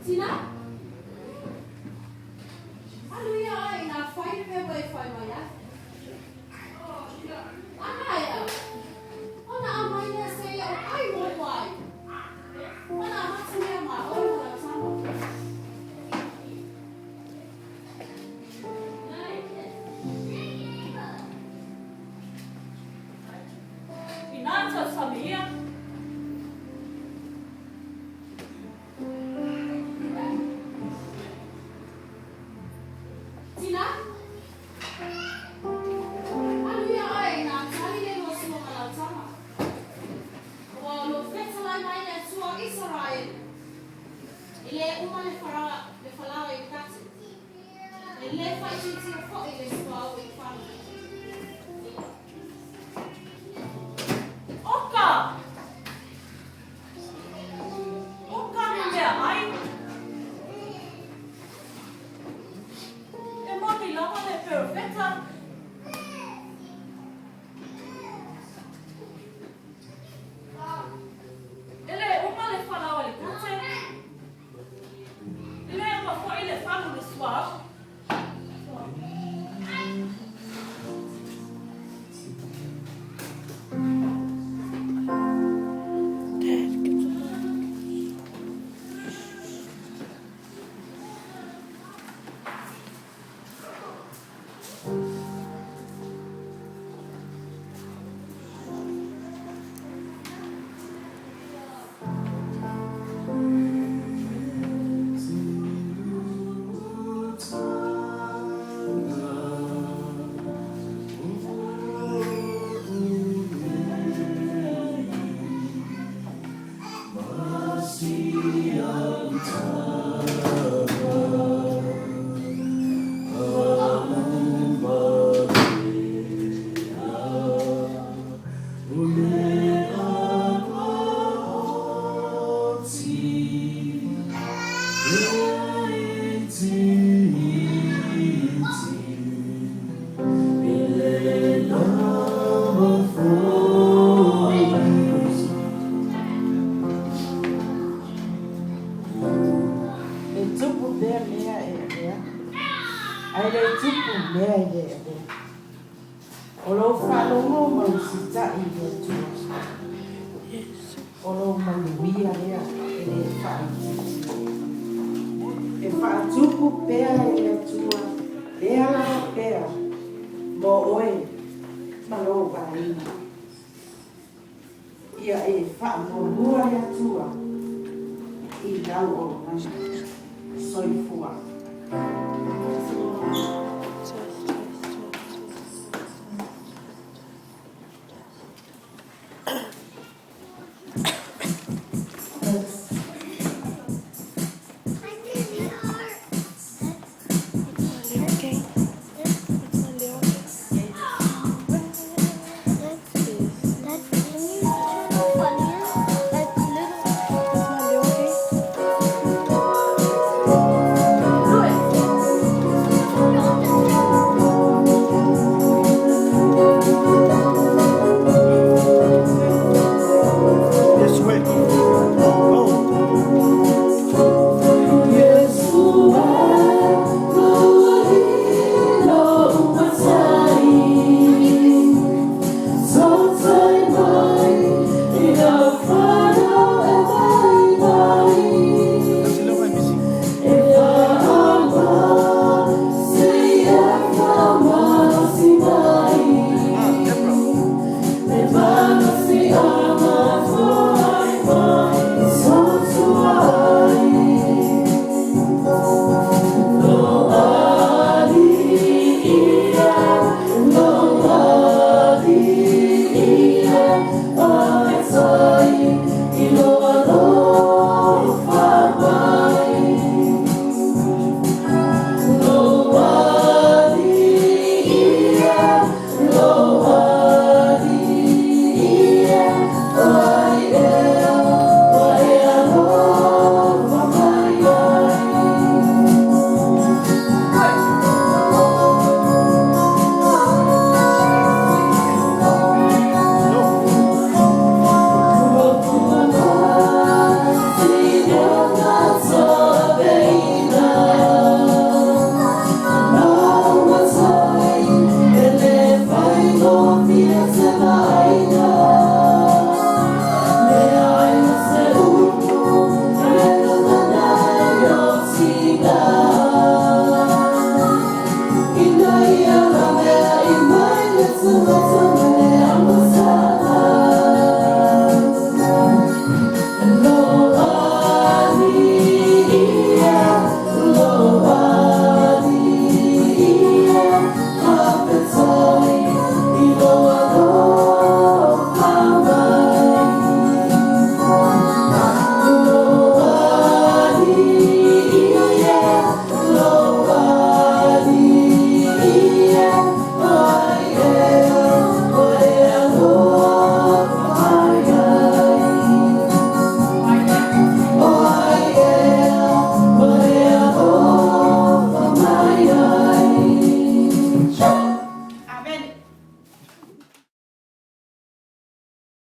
Tina? Alu ia oe inā fai le mea ua e fai mai ai. A maea, ona aumai lea seia o ai mo le aiga. Ona amata lea ma oe ma lau tama. Inā tausami ia. Tina? Alu ia oe inā tali le lua sua ma lau tama. Aua o lo o fetalai mai le Atua o Isaraelu, E lē uma le le falaoa i le kate, e lē faaitiitia foi le suauu i le fale. Oka! Oka na meaʻai! E moni lava le perofeta. E lē uma le falaoa i le kate. E lē uma foi le falu i le suauu. E tupu pea mea e avea, ae le tupu mea e le avea. O lou faalogo ma usitai i le Atua, o lou manuia lea e le faaitiitia. E faatupu pea e le Atua lea lava pea mo oe ma lou aiga. Ia e faamuamua le Atua i lau auaunaga. Soifua.